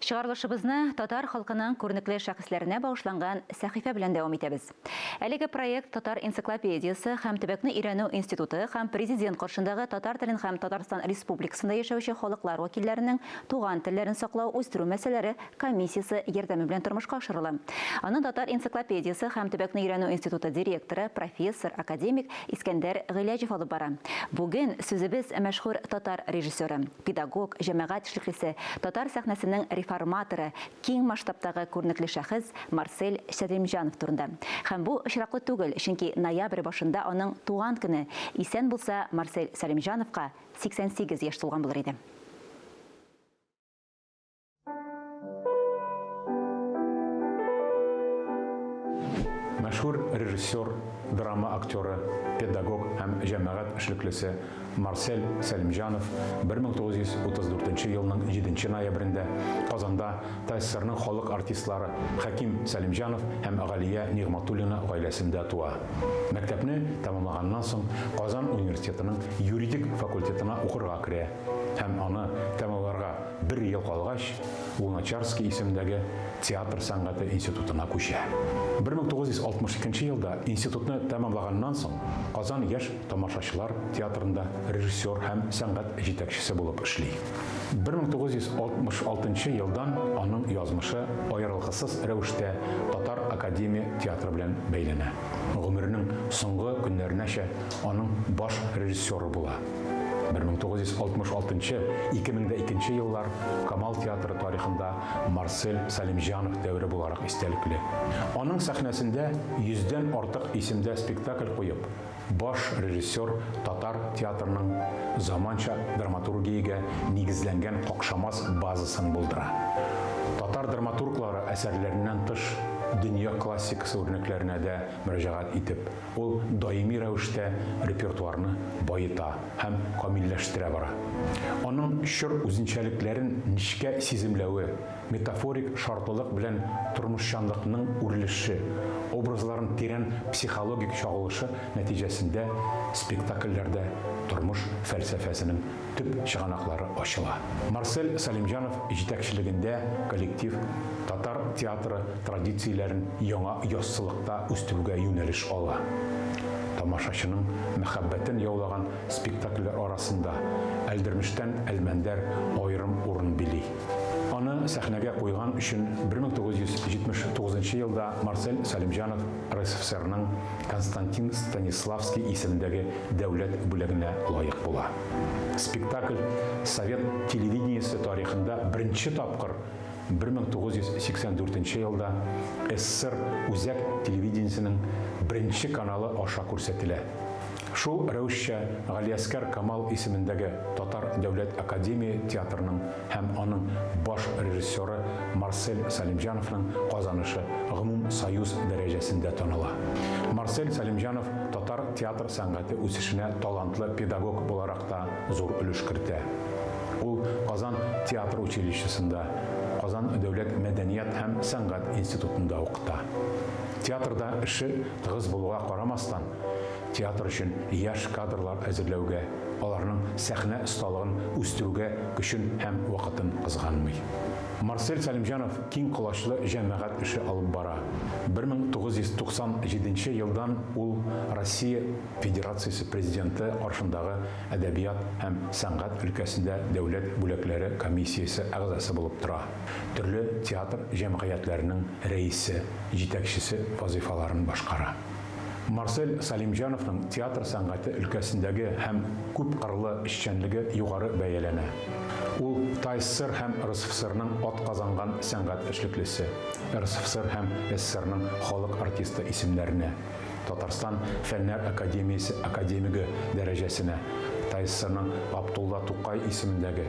Чыгарылышыбызны татар халкының күренекле шәхесләренә багышланган сәхифә белән дәвам итәбез. Әлеге проект Татар энциклопедиясе һәм төбәкне өйрәнү институты һәм Президент каршындагы татар телен һәм Татарстан Республикасында яшәүче халыклар вәкилләренең туган телләрен саклау, үстерү мәсьәләләре комиссиясе ярдәме белән тормышка ашырыла. Аны Татар энциклопедиясе һәм төбәкне өйрәнү институты директоры, профессор, академик Искәндәр Гыйләҗев алып бара. Бүген сүзебез мәшһүр татар режиссеры, педагог, җәмәгать эшлеклесе, татар сәхнәсенең реформаторы, киң масштабтагы күренекле шәхес Марсель Сәлимҗанов турында. Һәм бу очраклы түгел, чөнки ноябрь башында аның туган көне, исән булса, Марсель Сәлимҗановка 88 яшь тулган булыр иде. Мәшһүр режиссер, драма актеры, педагог һәм җәмәгать эшлеклесе Марсель Сәлимҗанов 1934 елның 7 ноябрендә Казанда ТАССРның халык артистлары Хәким Сәлимҗанов һәм Галия Нигъматуллина гаиләсендә туа. Мәктәпне тәмамлаганнан соң Казан университетының юридик факультетына укырга керә һәм аны тәмамларга Бер ел калгач, Луначарский исемендәге театр сәнгате институтына күчә. 1962 елда институтны тәмамлаганнан соң, Казан яшь тамашачылар театрында режиссер һәм сәнгать җитәкчесе булып эшли. 1966 елдан аның язмышы аерылгысыз рәвештә Татар академия театры белән бәйләнә. Гомеренең соңгы көннәренәчә аның баш режиссеры була. 1966-2002 еллар Камал театры тарихында Марсель Сәлимҗанов дәвере буларак истәлекле. Аның сәхнәсендә йөздән артык исемдә спектакль куеп, баш режиссер татар театрының заманча драматургиягә нигезләнгән какшамас базасын булдыра. Татар драматурглары әсәрләреннән тыш, дөнья классикасы үрнәкләренә дә мөрәҗәгать итеп, Ул даими рәвештә репертуарны баета һәм камилләштерә бара. Аның чор үзенчәлекләрен нечкә сиземләве, метафорик шартлылык белән тормышчанлыкның үрелеше, образларын тирән психологик чагылышы нәтиҗәсендә спектакльләрдә тормыш фәлсәфәсенең төп чыганаклары ачыла. Марсель Сәлимҗанов җитәкчелегендә коллектив татар театры традицияләрен яңа яссылыкта үстерүгә юнәлеш ала. Тамашачының мәхәббәтен яулаган спектакльләр арасында Әлдермештән Әлмәндәр аерым урын били. Аны сәхнәгә куйган өчен 1979 елда Марсель Сәлимҗанов РСФСРның Константин Станиславский исемендәге дәүләт бүләгенә лаек була. Спектакль совет телевидениесе тарихында беренче тапкыр 1984 елда СССР Үзәк телевидениесенең беренче каналы аша күрсәтелә. Шул рәвешчә Галиәсгар Камал исемендәге Татар дәүләт академия театрының һәм аның баш режиссеры Марсель Сәлимҗановның казанышы гомумсоюз дәрәҗәсендә таныла. Марсель Сәлимҗанов татар театр сәнгате үсешенә талантлы педагог буларак та зур өлеш кертә. Ул Казан театр училищесында, Казан дәүләт мәдәният һәм сәнгать институтында укыта. Театрда эше тыгыз булуга карамастан, театр өчен яшь кадрлар әзерләүгә, аларның сәхнә осталыгын үстерүгә көчен һәм вакытын кызганмый. Марсель Сәлимҗанов киң колачлы җәмәгать эше алып бара. 1997 елдан ул Россия Федерациясе Президенты каршындагы әдәбият һәм сәнгать өлкәсендә дәүләт бүләкләре комиссиясе әгъзасы булып тора, төрле театр җәмгыятьләренең рәисе, җитәкчесе вазыйфаларын башкара. Марсель Сәлимҗановның театр сәнгате өлкәсендәге һәм күпкырлы эшчәнлеге югары бәяләнә. Ул ТАССР һәм РСФСРның атказанган сәнгать эшлеклесе, РСФСР һәм СССРның халык артисты исемнәренә, Татарстан Фәннәр академиясе академигы дәрәҗәсенә, ТАССРның Габдулла Тукай исемендәге,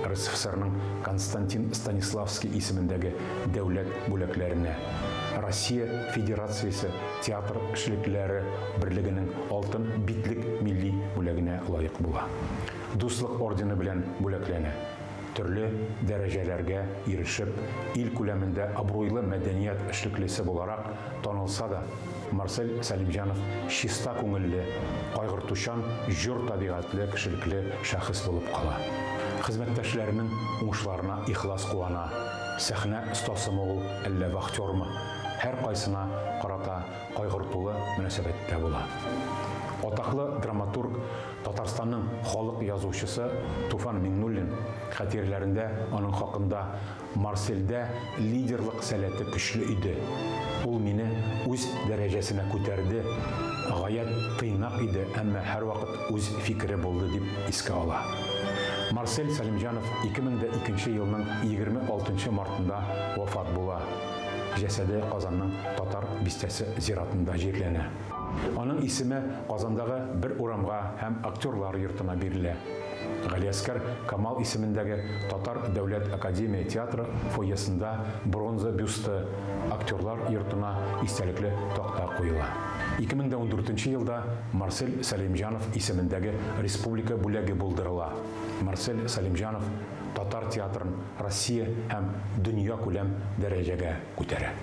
РСФСРның Константин Станиславский исемендәге дәүләт бүләкләренә, Россия Федерациясе театр эшлеклеләре берлегенең Алтын битлек милли бүләгенә лаек була. Дуслык ордены белән бүләкләнә. Төрле дәрәҗәләргә ирешеп, ил күләмендә абруйлы мәдәният эшлеклесе буларак танылса да, Марсель Сәлимҗанов чиста күңелле, кайгыртучан, җор табигатьле кешелекле шәхес булып кала. Хезмәттәшләренең уңышларына ихлас куана. Сәхнә остасымы ул, әллә вахтермы, һәркайсына карата кайгыртулы мөнәсәбәттә була. Атаклы драматург, Татарстанның халык язучысы Туфан Миңнуллин хатирәләрендә аның хакында Марсельдә лидерлык сәләте көчле иде. Ул мине үз дәрәҗәсенә күтәрде, гаять тыйнак иде, әмма һәрвакыт үз фикере булды, дип искә ала. Марсель Сәлимҗанов 2002 елның 26 мартында вафат була. Җәсәде Казанның Татар бистәсе зиратында җирләнә. Аның исеме Казандагы бер урамга һәм Актерлар йортына бирелә. Галиәскәр Камал исемендәге Татар дәүләт академия театры фойесында бронза бюсты, Актерлар йортына истәлекле такта куела. 2014 елда Марсель Сәлимҗанов исемендәге республика бүләге булдырыла. Марсель Сәлимҗанов татар театрын Россия һәм дөньякүләм дәрәҗәгә күтәрә.